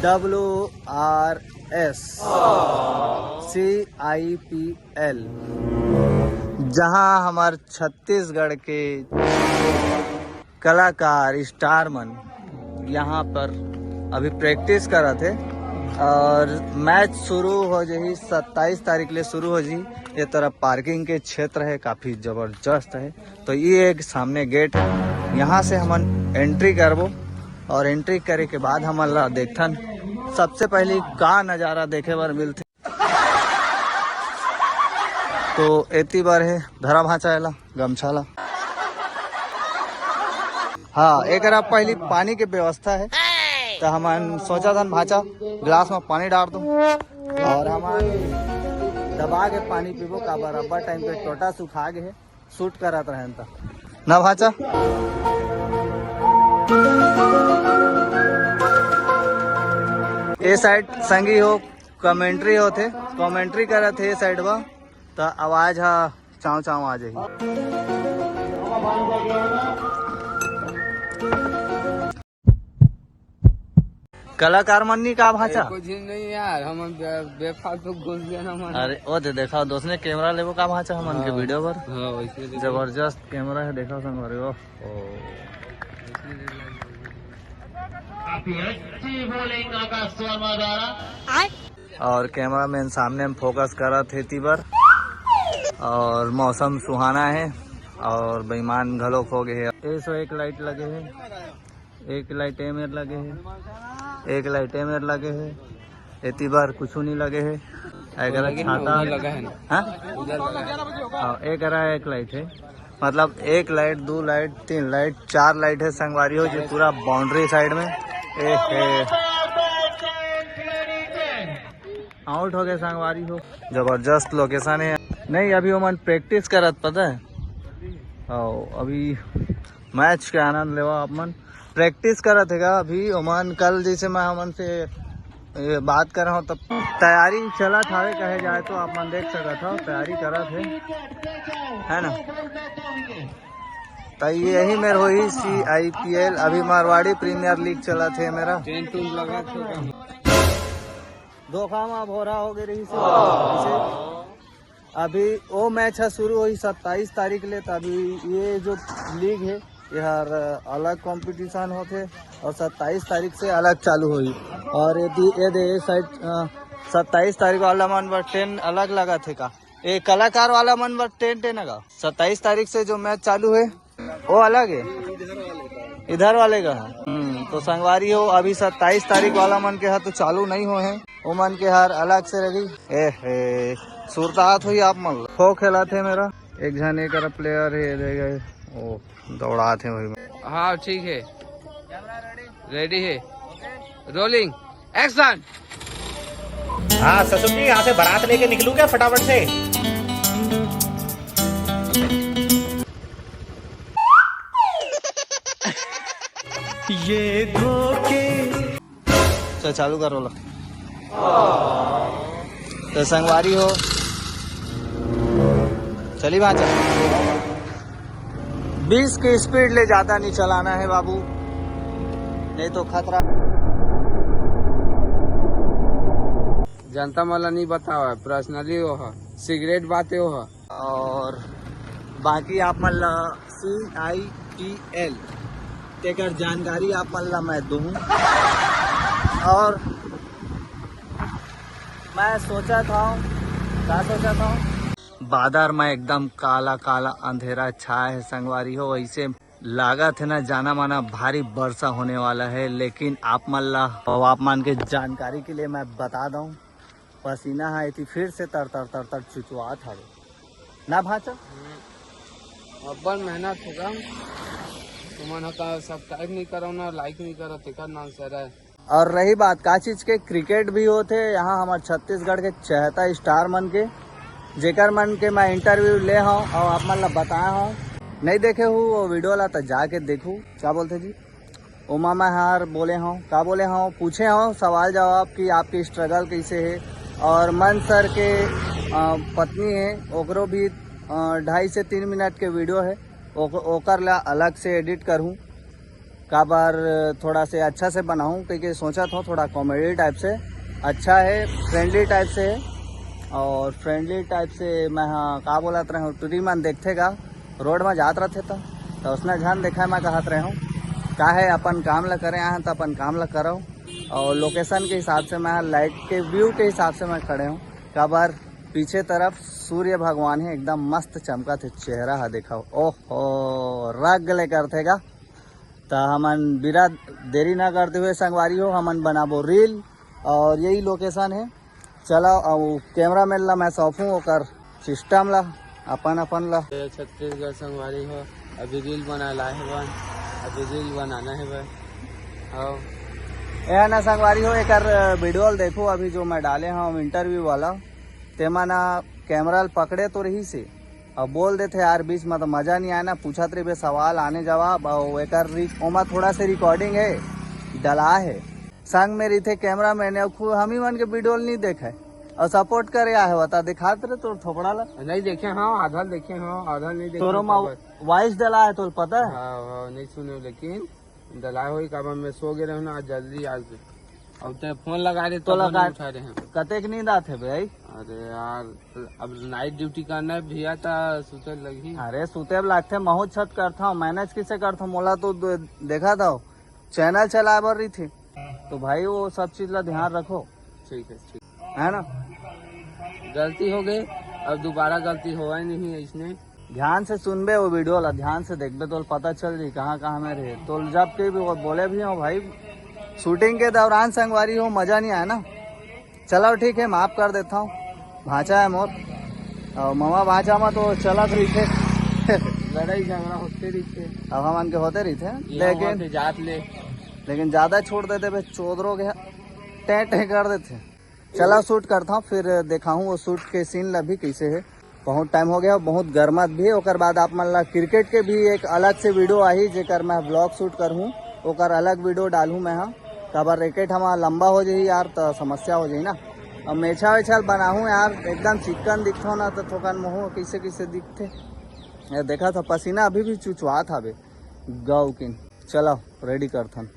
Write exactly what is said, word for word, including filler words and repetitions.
W R S C I P L, जहां हमर छत्तीसगढ़ के कलाकार स्टार मन यहाँ पर अभी प्रैक्टिस करत हे और मैच शुरू हो जही, सत्ताईस तारीख ले शुरू हो जही। ये तरफ पार्किंग के क्षेत्र है, काफी जबरदस्त है। तो ये एक सामने गेट है, यहाँ से हमन एंट्री करबो और एंट्री करे के बाद हमन ला देखथन सबसे पहले का नजारा देखे बर मिलथे। तो एती बर हे धरा भांचा एला गमछा ला। हाँ, एकरा पहली पानी के व्यवस्था है, तो हमन सोचा थन भांचा गिलास में पानी डाल दो और हमन दबा के पानी पीबो, काबर अब्बड़ टाइम पे टोटा सुखा गे हे, शूट करत रहन त ना भांचा। ए साइड संगी हो कमेंट्री होथे, कमेंट्री करत हे ए साइड बा, त आवाज हा चाव चाव आ जाही। कलाकार मन नी का भांचा? कुछ नहीं यार, हम बे-, बेफालतू घुस गए ना मन। अरे ओ दे देखा, दोस्त ने कैमरा लेबो का भांचा हमन के हाँ। वीडियो पर। हाँ, वैसे ले जबरदस्त कैमरा है, देखा संगवारी हो। ओ। काफी अच्छी बॉलिंग आकाश वर्मा द्वारा। और कैमरामैन सामने में फोकस करत हे ती बर। और मौसम सुहाना है और बेईमान घलोक हो गए है। ए सौ एक लाइट लगे है, एक लाइट ए मेर लगे है, एक लाइट ए मेर लगे है। एती बार कुछ नहीं लगे है। अगर लगे ना, छाता वही लगा है ना। हाँ? उधर लगा है। हाँ, एक रहा, एक लाइट है, मतलब एक लाइट, दो लाइट, तीन लाइट, चार लाइट है संगवारी हो, जो पूरा बाउंड्री साइड में। ए हे, आउट हो गए संगवारी हो। जबरदस्त लोकेशन है। नहीं, अभी ओमन प्रैक्टिस करत, पता है। आओ, अभी मैच के आनंद लेवा आप मन। प्रैक्टिस करत है का अभी ओमन? कल जैसे मैं हमन से ये बात कर रहा हूँ, तब तैयारी चलत हवे कहे जाए तो, आप मन देख सकत हो, तैयारी करत है, है ना? तो यही मेर होही C I P L, अभी मारवाड़ी प्रीमियर लीग चलत है मेरा। टेंट उंट लगा के धोखा में भोरा हो गए रही से। अभी वो मैच है शुरू हुई सत्ताईस तारीख ले, तो अभी ये जो लीग है, ये हर अलग कंपटीशन होते और सत्ताईस तारीख से अलग चालू हुई। और ये दे, ये दे, ये साइड, अ, सत्ताईस तारीख वाला मन बर टेंट अलग लगा थे का? ये कलाकार वाला मन बर टेंट है ना का? सत्ताईस तारीख से जो मैच चालू है, वो अलग है, इधर वाले का। हम्म, तो संगवारी हो, अभी सत्ताईस तारीख वाला मन के हाथ तो चालू नहीं हो है, वो मन के हार अलग से रही। ए हे, सुरतात हुई आप मन। खो खेलत हे मेरा, एक झन एक प्लेयर है, दे गए, वो दौड़ात हे वही में। हाँ, ठीक है, रेडी है, रोलिंग, एक्शन। हाँ ससुर जी, यहाँ से बारात लेके निकलू क्या फटाफट से? ये धोखे। चल, चालू कर रोला। तो संगवारी हो, चली बात। बीस के स्पीड ले ज्यादा नहीं चलाना है बाबू, नहीं तो खतरा। जनता मन ला नहीं बतावा, पर्सनली वो ह, सीक्रेट बात है वो ह। और बाकी आप मन ला C I P L तेकर जानकारी आप मन ला मैं दूँ। और मैं सोचा था, क्या सोचा था, बादर में एकदम काला काला अंधेरा छाया है संगवारी हो, वैसे लागत है ना जाना माना भारी वर्षा होने वाला है। लेकिन आप मन ला और आप मन के जानकारी के लिए मैं बता दूँ, पसीना है इति फिर से तर तर तर तर चुचुआत हवे ना भांचा। अब्बड़ मेहनत हे गा। तुमन ह का सब्सक्राइब नहीं करो ना, लाइक नहीं करो, तेकर नाम से रहे। और रही बात का चीज के, क्रिकेट भी होते यहाँ हमारे छत्तीसगढ़ के चहेता स्टार मन के, जेकर मन के मैं इंटरव्यू ले हूँ और आप मन ला बताया हूँ। नहीं देखे हो वो वीडियो ला तो जाके देखू। क्या बोलते जी, ओमा मैं हार बोले हूँ, का बोले हूँ, पूछे हूँ सवाल जवाब कि आपकी स्ट्रगल कैसे है। और मन सर के अ, पत्नी है, ओकरो भी अ, ढाई से तीन मिनट के वीडियो है, ओक-, ओकर ला अलग से एडिट करूँ। काबर थोड़ा से अच्छा से बनाहूँ, क्योंकि सोचत हौं थोड़ा कॉमेडी टाइप से। अच्छा है, फ्रेंडली टाइप से है। और फ्रेंडली टाइप से मैं, हाँ, का बोलत रहे हूँ, टूरी मन देखथे गा, रोड में जात रहथे तो, तो उसने झन देखा, मैं कहत रहे हूँ, का है, अपन काम ला करे आए हैं तो अपन काम ला करो। और लोकेशन के हिसाब से मैं, लाइट के व्यू के हिसाब से मैं खड़े हूँ। काबर पीछे तरफ सूर्य भगवान है, एकदम मस्त चमकत हे चेहरा हा, देखो, ओहो, रग ले करथे गा। त हमन बिना देरी ना करते हुए संगवारी हो, हमन बनाबो रील। और यही लोकेशन है। चलो, अब कैमरामैन ला मैं सौंपूं ओकर सिस्टम ला, अपन अपन ला। ये छत्तीसगढ़ संगवारी हो, अभी रील बना लाए हवन, अभी रील बनाना है भाई। हाँ। ए ना संगवारी हो, एकर वीडियो देखो, अभी जो मैं डाले हूँ इंटरव्यू वाला, तेमा ना कैमरा ल पकड़े तो रही से, अब बोल देथे यार, बीच में तो मजा नहीं आए ना, पूछत रहिबे सवाल आने जवाब, और एकर रिक-, ओमा थोड़ा से रिकॉर्डिंग है, डला है। संग में रहिथे कैमरामैन, अउ खु-, हम ही मन के वीडियो ल नहीं देखे, और सपोर्ट करे आहे, बता, दिखात रहे तोर थोपड़ा ला। नहीं देखे, हाँ, आधा देखे, हाँ, आधा नहीं देखे, तोरो मा काबर? वॉइस डला है, तोल पता है? हाँ, हाँ, नहीं सुने, लेकिन डला होई, काबर मैं सो गए रहूं ना, आज जल्दी, आज। अब ते फोन लगा दे, तो तब लगा। नहीं उठा रहे हैं। कतेक नींद आथे भाई? अरे यार, अब नाइट ड्यूटी करना है भैया, ता सुते लगी। अरे सुते अब लागथे, महू छत करथा, मैनेज किसे करथा, मोला तो दे-, देखा था, चैनल चलाए बर रही थी, तो भाई वो सब चीज ला ध्यान रखो। ठीक है, ठीक। है ना? गलती हो गई, अब दोबारा गलती होवे नहीं इसने। ध्यान से सुनबे वो वीडियो ला, ध्यान से देखबे तो पता चल जी कहाँ कहाँ में रहे। तो जब के भी वो बोले भी हो भाई, शूटिंग के दौरान संगवारी हो, मजा नहीं आया ना। चलो ठीक है, माफ कर देता हूँ, भांचा है मोर। और मामा भांचा में तो चलत रही थे। लड़ाई झगड़ा होते रही थे। अब हमन के होते रही थे, ये लेकिन वहाँ से जात ले। लेकिन ज्यादा छोड़ देते बे, चोदरो के टें टें कर देथे। चला शूट करता हूँ, फिर देखा हूँ वो शूट के सीन ला भी कैसे है। बहुत टाइम हो गया, बहुत गरमात भी है। ओकर बाद आप मन ला क्रिकेट के भी एक अलग से वीडियो आही, जेकर मैं ब्लॉग शूट करहूँ, ओकर अलग वीडियो डालहूँ मैं। हाँ, काबर रैकेट हमारा लंबा हो जाही यार, तो समस्या हो जाही ना। अब मेछा वेछा बनाहूँ यार, एकदम चिक्कन दिखथो ना, तो थोकन मोहो कैसे कैसे दिखथे। ये देखा था, पसीना अभी भी चुचुआत हवे। गौ किन, चला रेडी करथन।